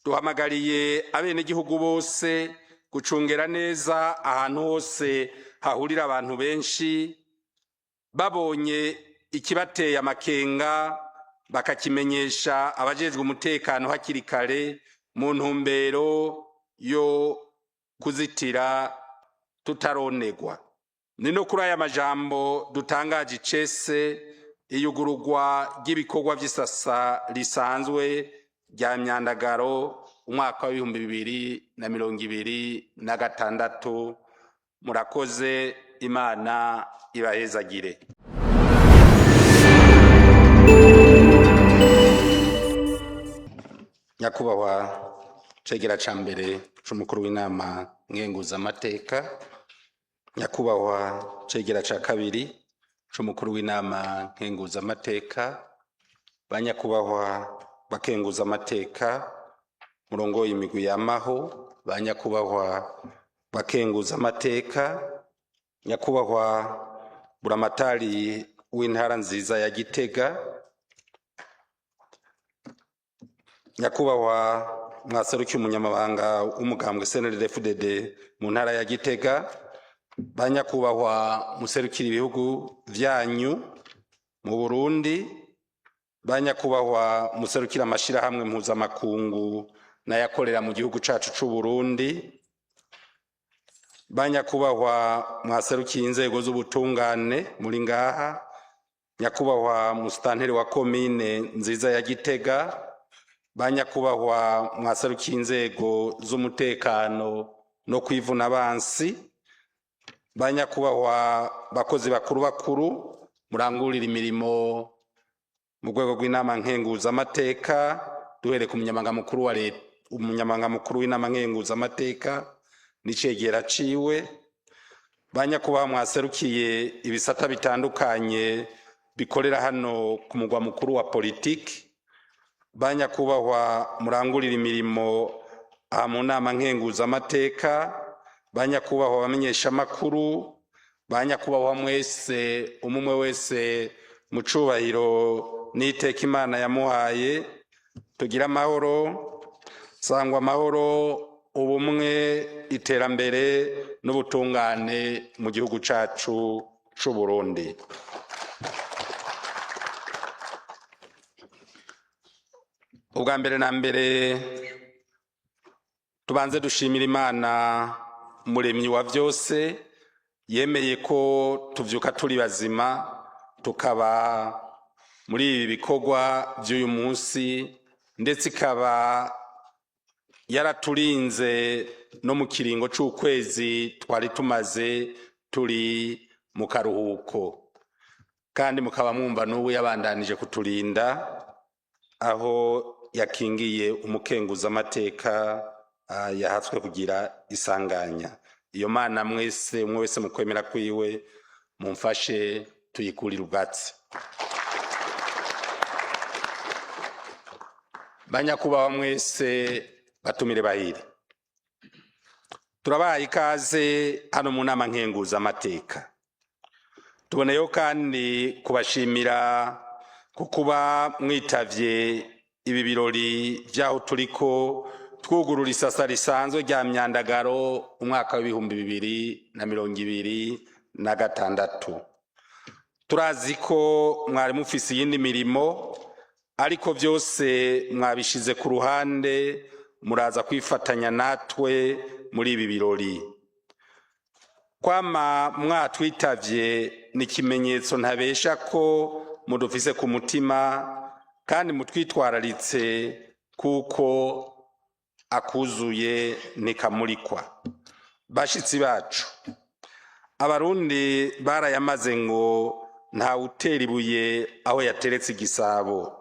Duhamagariye abenegihugu bose gucungera neza ahantu hose hahurira abantu benshi, babonye ikibateye amakenga bakakimenyesha abajejwe umutekano hakiri kare, mu ntumbero yo kuzitira tutaronegwa. Ni no kuri aya majambo dutangaje icese iyugururwa ry'ibikorwa vy'isasa risanzwe rya Myandagaro umwaka wa 2026. Murakoze, Imana ibahezagire. Nyakubahwa cegera ca mbere c'umukuru w'inama nkenguzamateka, nyakubahwa cegera ca kabiri c'umukuru w'inama nkenguzamateka, ba nyakubahwa bakenguzamateka murongoye imigwi yamaho, ba nyakubahwa bakenguzamateka, nyakubahwa buramatari w'intara nziza ya Gitega, nyakubahwa mwaserukiye umunyamabanga w'umugambwe CNDD-FDD mu ntara ya Gitega, ba nyakubahwa muserukira ibihugu vyanyu mu Burundi, ba nyakubahwa muserukira amashirahamwe mpuzamakungu n'ayakorera mu gihugu cacu c'u Burundi, ba nyakubahwa mwaserukiye inzego z'ubutungane muri ngaha, nyakubahwa musitanteri wa komine nziza ya Gitega, ba nyakubahwa mwaserukiye inzego z'umutekano no kwivuna abansi, ba nyakubahwa bakozi bakuru bakuru murangurira imirimo mu rwego rw'inama nkenguzamateka, duhereye ku munyamabanga mukuru wa leta, umunyamabanga mukuru w'inama nkenguzamateka n'icegera ciwe, ba nyakubahwa mwaserukiye ibisata bitandukanye bikorera hano ku mugwa mukuru wa politiki, ba nyakubahwa murangurira imirimo aha mu nama nkenguzamateka, ba nyakubahwa bamenyeshamakuru, ba nyakubahwa mwese, umwe wese mu cubahiro n'iteka Imana yamuhaye, tugire amahoro, sangwa amahoro, ubumwe, iterambere n'ubutungane mu gihugu cacu c'u Burundi. Ubwa mbere na mbere tubanze dushimira Imana muremyi wa vyose, yemeye ko tuvyuka turi bazima, tukaba muri ibi bikorwa vy'uyu munsi, ndetse ikaba yaraturinze no mu kiringo c'ukwezi twari tumaze turi mu karuhuko, kandi mukaba mwumva n'ubu yabandanije kuturinda aho yakingiye umukenguzamateka yahatswe kugira isanganya. Iyo Mana mwese, umwe wese mu kwemera kwiwe, mumfashe tuyikurire ubwatsi. Banyakubahwa mwese, batumire bahire, turabahaye ikaze hano mu nama nkenguzamateka. Tuboneyeho kandi kubashimira ku kuba mwitavye ibi birori vy'aho turiko twugurura isasa risanzwe rya Myandagaro umwaka wa 2026. Turazi ko mwari mufise iyindi mirimo, ariko vyose mwabishize ku ruhande muraza kwifatanya natwe muri ibi birori. Kwama mwatwitavye ni ikimenyetso ntabesha ko mudufise ku mutima kandi mutwitwararitse, kuko akuzuye ntikamurikwa. Bashitsi bacu, Abarundi barayamaze ngo ntawutera ibuye aho yateretse igisabo.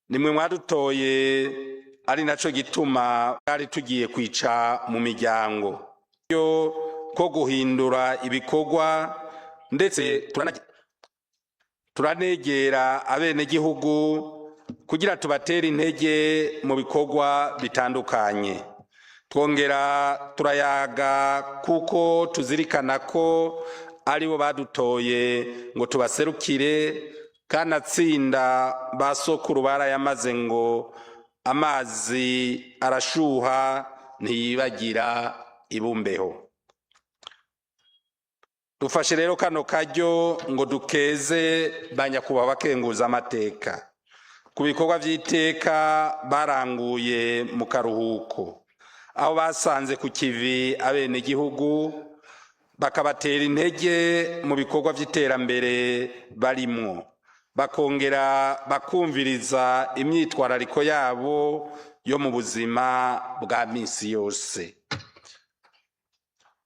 Nimwe mwadutoye, ari naco gituma twari tugiye kwica mu miryango yo ko guhindura ibikorwa, ndetse turanegera abenegihugu kugira tubatere intege mu bikorwa bitandukanye. Twongera turayaga kuko tuzirikana ko aribo badutoye ngo tubaserukire. Kanatsinda ba sokuru barayamaze ngo Amazi arashuha ntiyibagira ibumbeho. Dufashe rero kano karyo ngo dukeze ba nyakubahwa bakenguza amateka ku bikorwa vy'iteka baranguye mu karuhuko, aho basanze ku kivi abenegihugu, bakabatera intege mu bikorwa vy'iterambere barimwo, bakongera bakumviriza imyitwarariko yabo yo mu buzima bwa misi yose.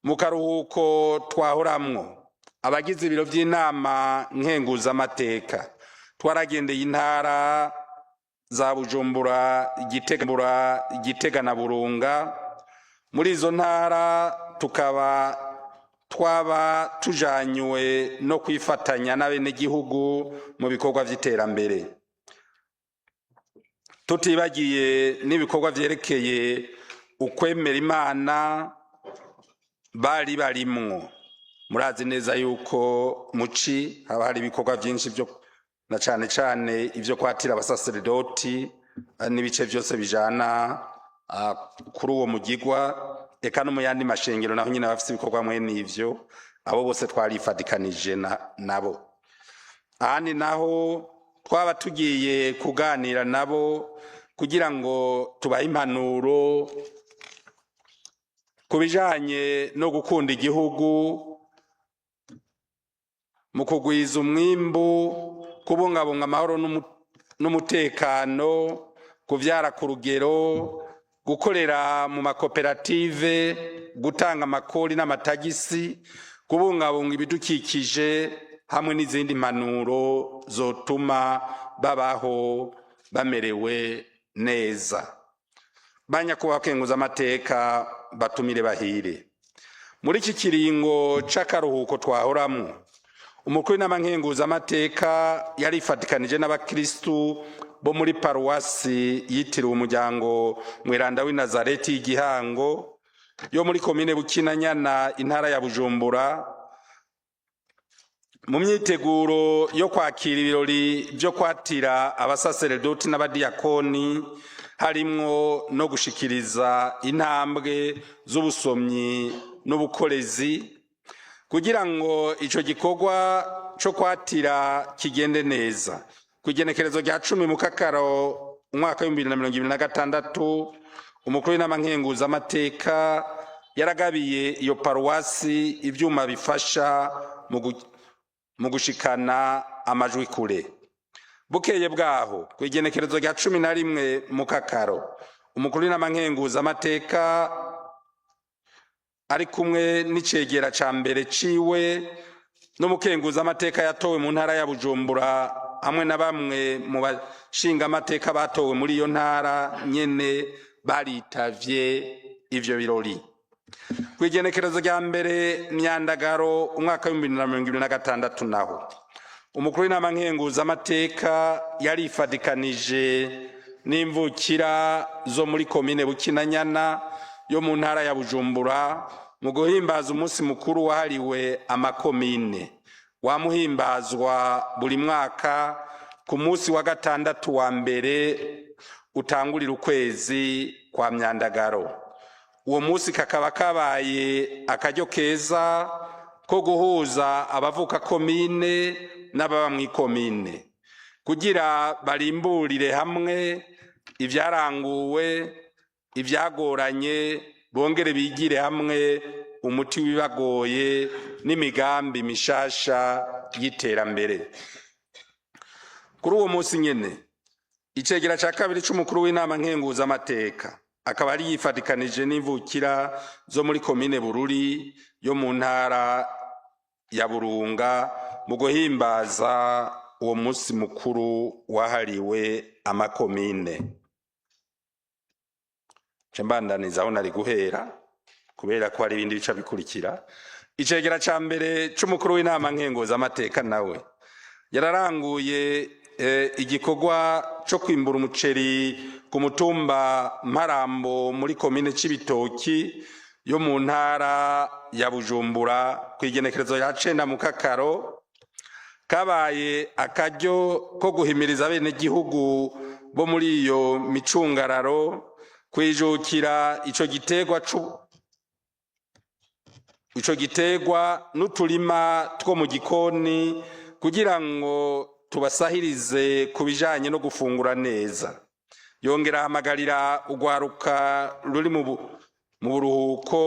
Mu karuhuko twahoramwo, abagize ibiro vy'inama nkenguzamateka twaragendeye intara za Bujumbura, Gitega na Burunga. Muri izo ntara tukaba twaba tujanywe no kwifatanya n'abenegihugu mu bikorwa vy'iterambere, tutibagiye n'ibikorwa vyerekeye ukwemera Imana bari barimwo. Murazi neza yuko muci haba hari ibikorwa vyinshi vyo na cane cane ivyo kwatira abasaseredoti n'ibice vyose bijana kuri uwo mugigwa, eka no mu yandi mashengero naho nyine bafise ibikorwa mwene ivyo. Abo bose twarifadikanije nabo. Ahandi naho twaba tugiye kuganira nabo kugira ngo tubahe impanuro ku bijanye no gukunda igihugu, mu kugwiza umwimbu, kubungabunga amahoro n'umutekano, kuvyara ku rugero, gukorera mu makoperative, gutanga amakori n'amatagisi, kubungabunga ibidukikije, hamwe n'izindi mpanuro zotuma babaho bamerewe neza. Banyakubahwa kenguza amateka, batumire bahire, muri iki kiringo c'akaruhuko twahoramwo, umukuru w'inama nkenguzamateka yarifatikanije n'abakristu bo muri paruwasi yitiriwe Umuryango Mweranda w'i Nazareti y'igihango yo muri komine Bukinanyana, intara ya Bujumbura, mu myiteguro yo kwakira ibirori vyo kwatira abasaseredoti n'abadiyakoni, harimwo no gushikiriza intambwe z'ubusomyi n'ubukorezi. Kugira ngo ico gikorwa co kwatira kigende neza, ku igenekerezo rya 10 Mukakaro umwaka w'2026, umukuru w'inama nkenguzamateka yaragabiye iyo paruwasi ivyuma bifasha mu gushikana amajwi kure. Bukeye bwaho, ku igenekerezo rya 11 Mukakaro, umukuru w'inama nkenguzamateka ari kumwe n'icegera ca mbere ciwe n'umukenguzamateka yatowe mu ntara ya Bujumbura, hamwe na bamwe mu bashingamateka batowe muri iyo ntara nyene, baritavye ivyo birori. Ku igenekerezo rya 1 Myandagaro umwaka w'2026 naho, umukuru w'inama nkenguzamateka yarifadikanije n'imvukira zo muri komine Bukinanyana yo mu ntara ya Bujumbura mu guhimbaza umunsi mukuru wahariwe amakomine, wamuhimbazwa buri mwaka ku munsi wa gatandatu wa mbere utangurira ukwezi kwa Myandagaro. Uwo munsi kakaba kabaye akaryo keza ko guhuza abavuka komine n'ababa mw'ikomine kugira barimburire hamwe ibyaranguwe, ibyagoranye, bongere bigire hamwe umuti w'ibibagoye n'imigambi mishasha y'iterambere. Kuri uwo munsi nyene, icegera ca kabiri c'umukuru w'inama nkenguzamateka akaba ari yifatikanije n'imvukira zo muri komine Bururi yo mu ntara ya Burunga mu guhimbaza uwo munsi mukuru wahariwe amakomine. Nca mbandaniza aho nari guhera, kubera ko hari ibindi bica bikurikira. Icegera ca mbere c'umukuru w'inama nkenguzamateka nawe yararanguye igikorwa co kwimbura umuceri ku mutumba Mparambo muri komine Cibitoki yo mu ntara ya Bujumbura ku igenekerezo ya 9 Mukakaro. Kabaye akaryo ko guhimiriza abenegihugu bo muri iyo micungararo kwijukira ico giterwa n'uturima two mu gikoni kugira ngo tubasahirize ku bijanye no gufungura neza. Yongera ahamagarira urwaruka ruri mu buruhuko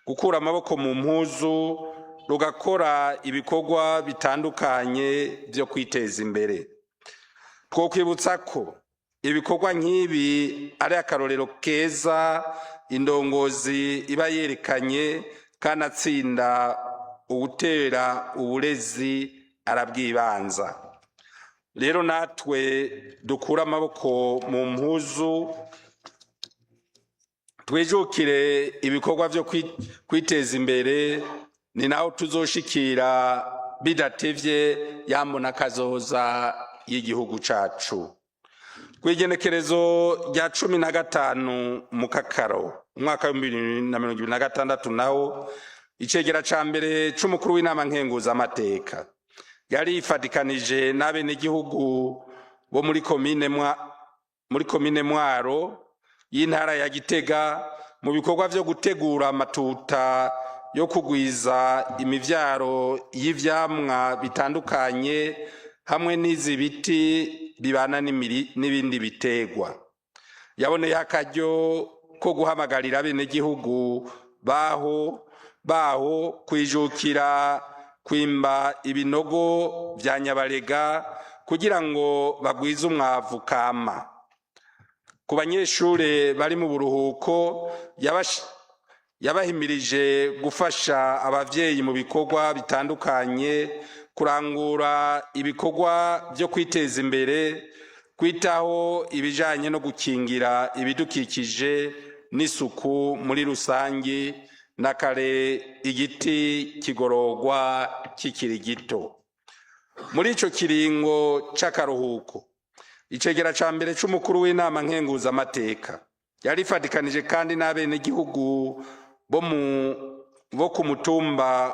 gukura amaboko mu mpuzu, rugakora ibikorwa bitandukanye vyo kwiteza imbere. Twokwibutsa ko ibikorwa nk'ibi ari akarorero keza indongozi iba yerekanye, kanatsinda uwutera uburezi arabwibanza. Rero natwe dukure amaboko mu mpuzu, twijukire ibikorwa vyo kwiteza imbere, ni naho tuzoshikira bidatevye yambona kazoza y'igihugu cacu. Kw'igenekerezo rya 15 Mukakaro umwaka wa 2026, naho icegera ca mbere c'umukuru w'inama nkenguzamateka yari yifadikanije n'abenegihugu bo muri komine Mwaro y'intara ya Gitega mu bikorwa vyo gutegura amatuta yo kugwiza imivyaro y'ivyamwa bitandukanye hamwe n'izi biti bibana n'ibindi bitegwa. Yaboneye akaryo ko guhamagarira abenegihugu baho kwijukira kwimba ibinogo vya nyabarega kugira ngo bagwize umwavu kama. Ku banyeshure bari mu buruhuko, yabahimirije gufasha abavyeyi mu bikorwa bitandukanye, kurangura ibikorwa vyo kwiteza imbere, kwitaho ibijanye no gukingira ibidukikije n'isuku muri rusangi, na kare igiti kigororwa kikiri gito. Muri ico kiringo c'akaruhuko, icegera ca mbere c'umukuru w'inama nkenguzamateka yarifatikanije kandi n'abenegihugu bo ku mutumba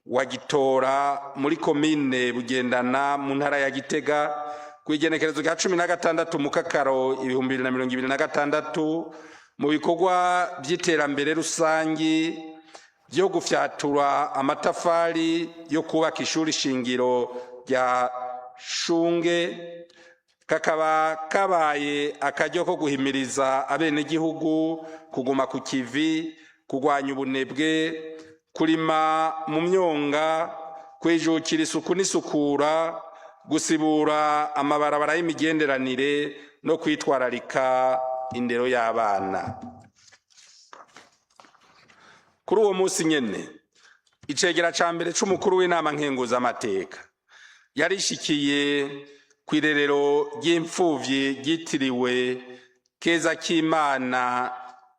wa Gitora muri komine Bugendana mu ntara ya Gitega kw'igenekerezo rya 16 Mukakaro 2026 mu bikorwa vy'iterambere rusangi vyo gufyatura amatafari yo kubaka ishuri shingiro rya Shunge, kakaba kabaye akaryo ko guhimiriza abenegihugu kuguma ku kivi, kurwanya ubunebwe, kurima mu myonga, kwijukira isuku n'isukura, gusibura amabarabara y'imigenderanire no kwitwararika indero y'abana. Kuri uwo munsi nyene, icegera ca mbere c'umukuru w'inama nkenguzamateka yarishikiye kw'irerero ry'imfuvyi ryitiriwe Keza k'Imana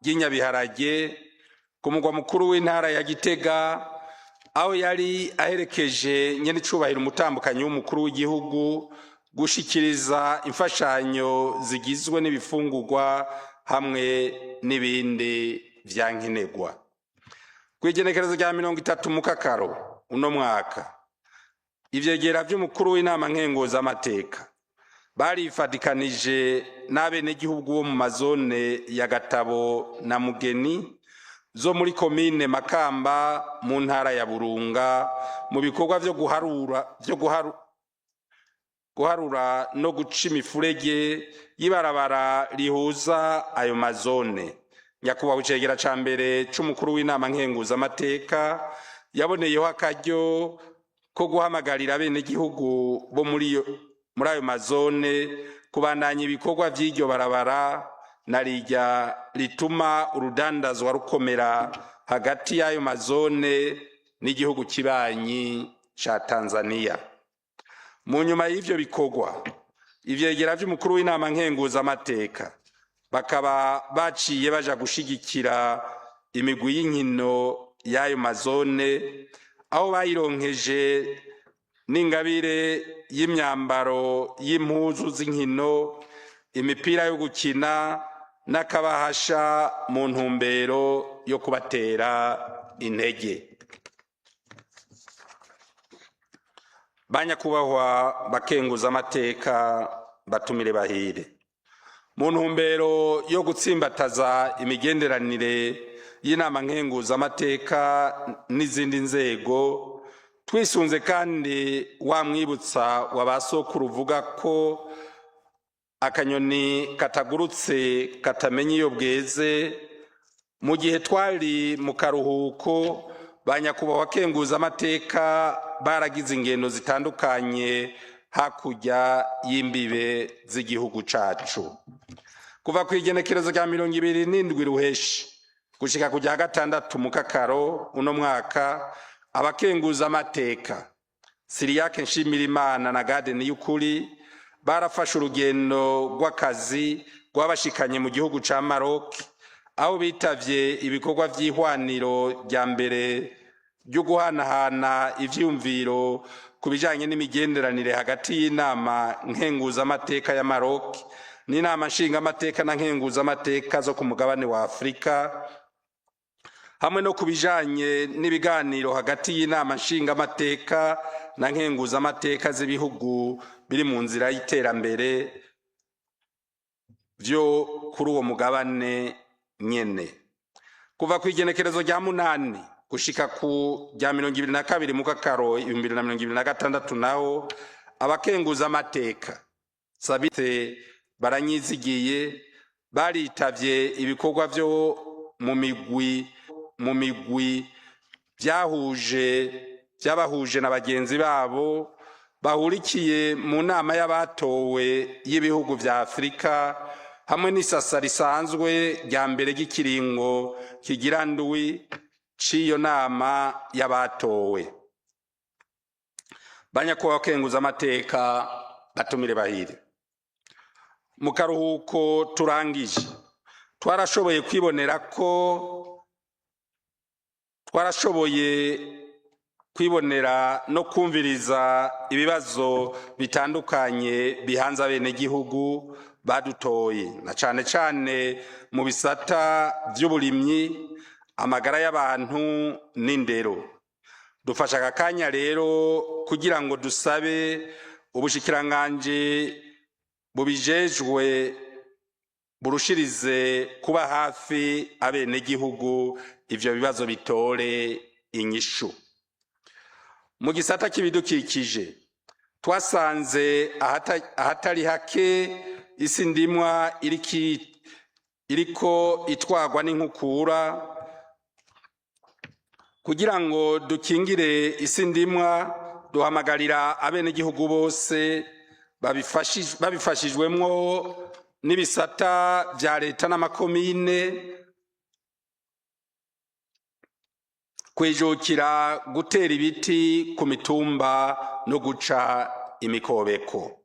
ry'Inyabiharage ku mugwa mukuru w'intara ya Gitega, aho yari aherekeje nyenicubahiro umutambukanyi w'umukuru w'igihugu gushikiriza imfashanyo zigizwe n'ibifungurwa hamwe n'ibindi vyankenerwa. Kw'igenekerezo rya 30 Mukakaro uno mwaka, ivyegera vy'umukuru w'inama nkenguzamateka barifatikanije n'abenegihugu bo mu mazone ya Gatabo na Mugeni zo muri komine Makamba mu ntara ya Burunga mu bikorwa vyo guharura no guca imifurege y'ibarabara rihuza ayo mazone. Nyakubahwa icegera ca mbere c'umukuru w'inama nkenguzamateka yaboneyeho akaryo ko guhamagarira abenegihugu bo muri ayo mazone kubandanya ibikorwa vy'iryo barabara na rirya rituma urudandazwa rukomera hagati y'ayo mazone n'igihugu kibanyi ca Tanzania. Mu nyuma y'ivyo bikorwa, ivyegera vy'umukuru w'inama nkenguzamateka bakaba baciye baja gushigikira imigwi y'inkino y'ayo mazone, aho bayironkeje n'ingabire y'imyambaro y'impuzu z'inkino, imipira yo gukina n'akabahasha mu ntumbero yo kubatera intege. Banyakubahwa bakenguza amateka, batumire bahire, mu ntumbero yo gutsimbataza imigenderanire y'inama nkenguzamateka n'izindi nzego, twisunze kandi wa mwibutsa wa ba sokuru uvuga ko akanyoni katagurutse katamenya iyo bweze, mu gihe twari mu karuhuko, ba nyakubahwa kenguzamateka baragize ingendo zitandukanye hakurya y'imbibe z'igihugu cacu. Kuva ku igenekerezo rya 27 Ruheshi gushika ku rya 6 Mukakaro uno mwaka, abakenguzamateka Siriyake Nshimirimana na Gade Niyukuri barafashe urugendo rw'akazi rwabashikanye mu gihugu ca Maroc, aho bitavye ibikorwa vy'ihwaniro rya mbere ryo guhanahana ivyiyumviro ku bijanye n'imigenderanire hagati y'inama nkenguzamateka ya Maroc n'inama nshingamateka na nkenguzamateka zo ku mugabane wa Afurika, hamwe no ku bijanye n'ibiganiro hagati y'inama nshingamateka na nkenguzamateka z'ibihugu biri mu nzira y'iterambere vyo kuri uwo mugabane nyene. Kuva ku igenekerezo rya 8 gushika ku rya 22 Mukakaro 2026 naho, abakenguzamateka Sabite Baranyizigiye baritavye ibikorwa vyo mu migwi byabahuje na bagenzi babo bahurikiye mu nama y'abatowe y'ibihugu vya Afurika, hamwe n'isasa risanzwe rya mbere ry'ikiringo kigira ndwi c'iyo nama y'abatowe. Banyakubahwa kenguza amateka, batumire bahire, mu karuhuko turangije twarashoboye kwibonera ko twarashoboye kwibonera no kumviriza ibibazo bitandukanye bihanze abenegihugu badutoye, na cane cane mu bisata vy'uburimyi, amagara y'abantu n'indero. Dufashe aka kanya rero kugira ngo dusabe ubushikiranganji bubijejwe burushirize kuba hafi abenegihugu, ivyo bibazo bitore inyishu. Mu gisata c'ibidukikije, twasanze ahatari hake isi ndimwa iriko itwarwa n'inkukura. Kugira ngo dukingire isi ndimwa, duhamagarira abenegihugu bose babifashijwemwo n'ibisata vya leta n'amakomine kwijukira gutera ibiti ku mitumba no guca imikobeko.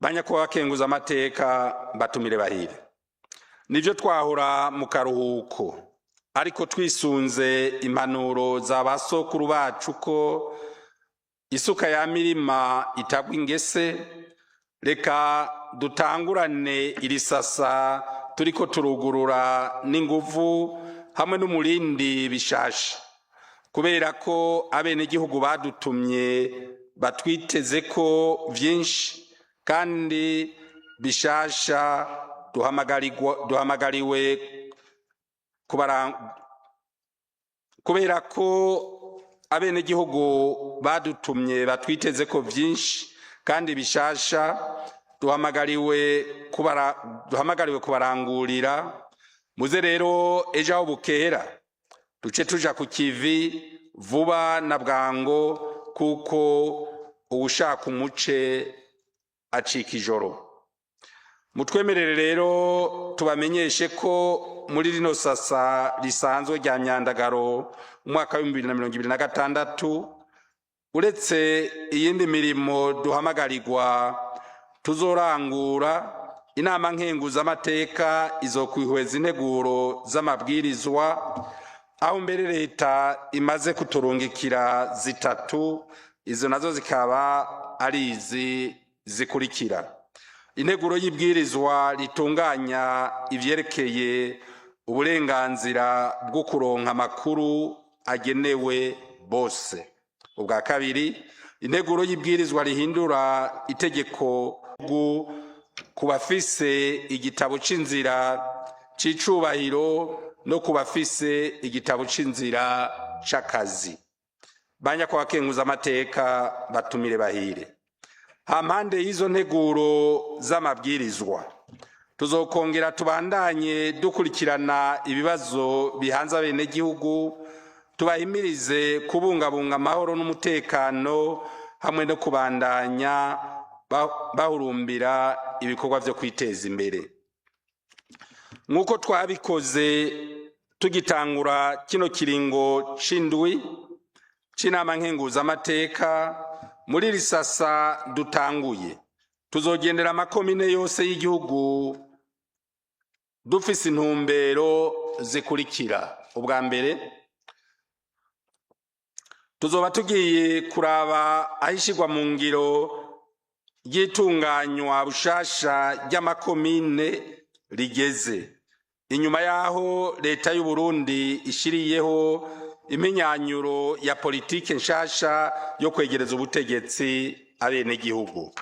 Banyakubahwa kenguza amateka, batumire bahire, nivyo twahora mu karuhuko, ariko twisunze impanuro za ba sokuru bacu ko isuka ya mirima itagwa ingese, reka dutangurane iri sasa turiko turugurura n'inguvu hamwe n'umurindi bishasha, kubera ko abenegihugu badutumye batwiteze ko vyinshi kandi bishasha. Duhamagariwe kubera ko abenegihugu badutumye batwiteze ko vyinshi kandi bishasha, duhamagariwe kubarangurira. Muze rero ejo aho bukera duce tuja ku kivi vuba na bwango, kuko uwushaka umuce acika ijoro. Mutwemerere rero tubamenyeshe ko muri rino sasa risanzwe rya Myandagaro umwaka w'2026, uretse iyindi mirimo duhamagarirwa tuzorangura, inama nkenguzamateka izokwihweza integuro z'amabwirizwa, aho mbere leta imaze kuturungikira zitatu. Izo nazo zikaba ari izi zikurikira: integuro y'ibwirizwa ritunganya ivyerekeye uburenganzira bwo kuronka amakuru. agenewe bose. Ubwa kabiri, integuro y'ibwirizwa rihindura itegeko ku bafise igitabo c'inzira c'icubahiro no ku bafise igitabo c'inzira c'akazi. Banyakubahwa amateka, batumire bahire, hampande y'izo nteguro z'amabwirizwa, tuzokongera tubandanye dukurikirana ibibazo bihanze abenegihugu, tubahimirize kubungabunga amahoro n'umutekano hamwe no kubandanya bahurumbira ibikorwa vyo kwiteza imbere nk'uko twabikoze tugitangura kino kiringo c'indwi c'inama nkenguzamateka. Muri risasa dutanguye, tuzogendera amakomine yose y'igihugu dufise intumbero zikurikira: Ubwa mbere, tuzoba tugiye kuraba aho ishirwa mu ngiro ry'itunganywa bushasha ry'amakomine rigeze, inyuma y'aho leta y'u Burundi ishiriyeho impinyanyuro ya politike nshasha yo kwegereza ubutegetsi abenegihugu.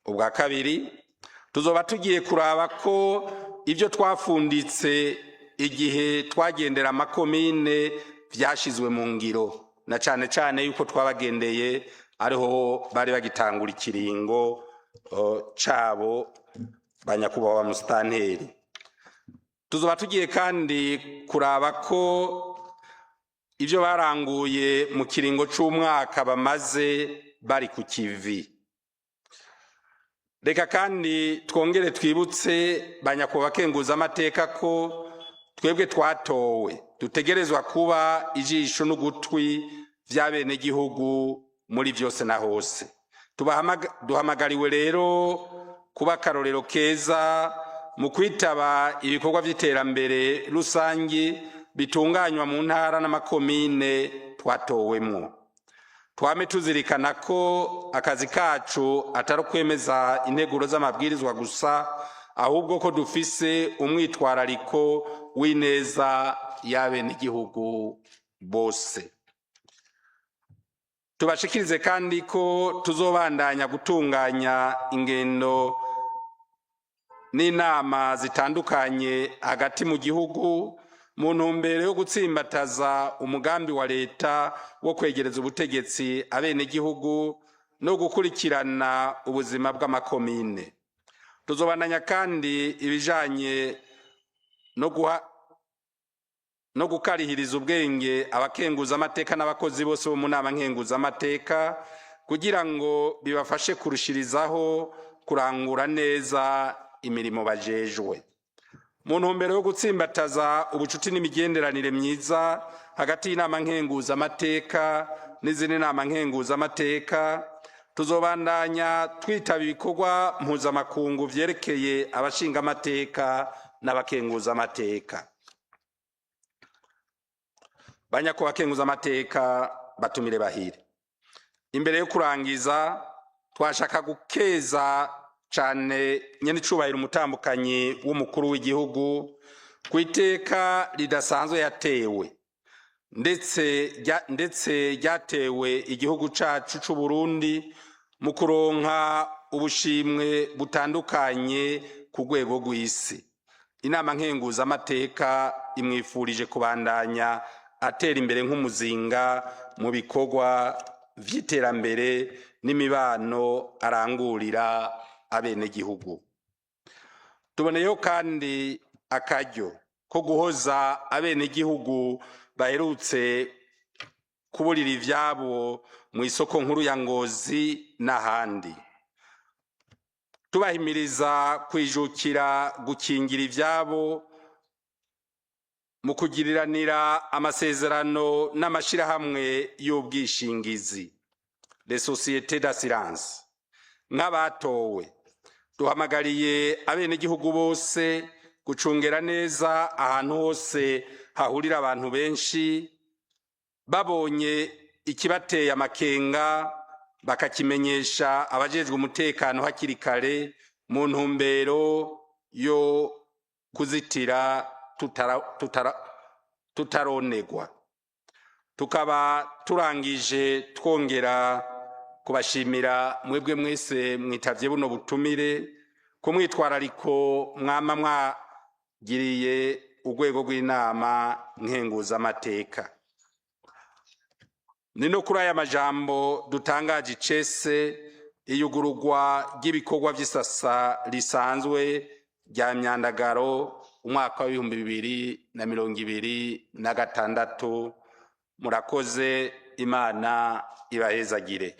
Ubwa kabiri, tuzoba tugiye kuraba ko ibyo twafunditse igihe twagendera amakomine vyashizwe mu ngiro, na cane cane yuko twabagendeye ariho bari bagitangura ikiringo cabo, banyakubahwa musitanteri. Tuzoba tugiye kandi kuraba ko ibyo baranguye mu kiringo c'umwaka bamaze bari ku kivi. Reka kandi twongere twibutse banyakubahwa amateka ko twebwe twatowe dutegerezwa kuba ijisho n'ugutwi vy'abenegihugu muri vyose na hose. Duhamagariwe rero kuba akarorero keza mu kwitaba ibikorwa vy'iterambere rusangi bitunganywa mu ntara n'amakomine twatowemwo. Twame tuzirikana ko akazi kacu atari ukwemeza integuro z'amabwirizwa gusa, ahubwo ko dufise umwitwarariko w'ineza y'abenegihugu bose. Tubashikirize kandi ko tuzobandanya gutunganya ingendo n'inama zitandukanye hagati mu gihugu mu ntumbero yo gutsimbataza umugambi wa leta wo kwegereza ubutegetsi abenegihugu no gukurikirana ubuzima bw'amakomine. Tuzobandanya kandi ibijanye no guha no gukarihiriza ubwenge abakenguzamateka n'abakozi bose bo mu nama nkenguzamateka kugira ngo bibafashe kurushirizaho kurangura neza imirimo bajejwe. Mu ntumbero yo gutsimbataza ubucuti n'imigenderanire myiza hagati y'inama nkenguzamateka n'izindi nama nkenguzamateka, tuzobandanya twitaba ibikorwa mpuzamakungu vyerekeye abashingamateka n'abakenguzamateka. Banyakubahwa amateka, batumire bahire, imbere yo kurangiza, twashaka gukeza cane nyenicubahiro umutambukanyi w'umukuru w'igihugu ku iteka ridasanzwe yatewe ndetse ryatewe igihugu cacu c'u Burundi mu kuronka ubushimwe butandukanye ku rwego rw'isi. Inama nkenguzamateka imwifurije kubandanya atera imbere nk'umuzinga mu bikorwa vy'iterambere n'imibano arangurira abenegihugu. Tuboneyeho kandi akaryo ko guhoza abenegihugu baherutse kuburira ivyabo mu isoko nkuru ya Ngozi n'ahandi, tubahimiriza kwijukira gukingira ivyabo mu kugiriranira amasezerano n'amashirahamwe y'ubwishingizi, les sociétés d'assurance. Nk'abatowe, duhamagariye abenegihugu bose gucungera neza ahantu hose hahurira abantu benshi, babonye ikibateye amakenga bakakimenyesha abajejwe umutekano hakiri kare mu ntumbero yo kuzitira tutaronegwa. Tukaba turangije twongera kubashimira mwebwe mwese mwitavye buno butumire, ku mwitwarariko mwama mwagiriye urwego rw'Inama Nkenguzamateka. Ni no kuri aya majambo dutangaje icese iyugururwa ry'ibikorwa vy'isasa risanzwe rya Myandagaro umwaka wa 2026. Murakoze, Imana ibahezagire.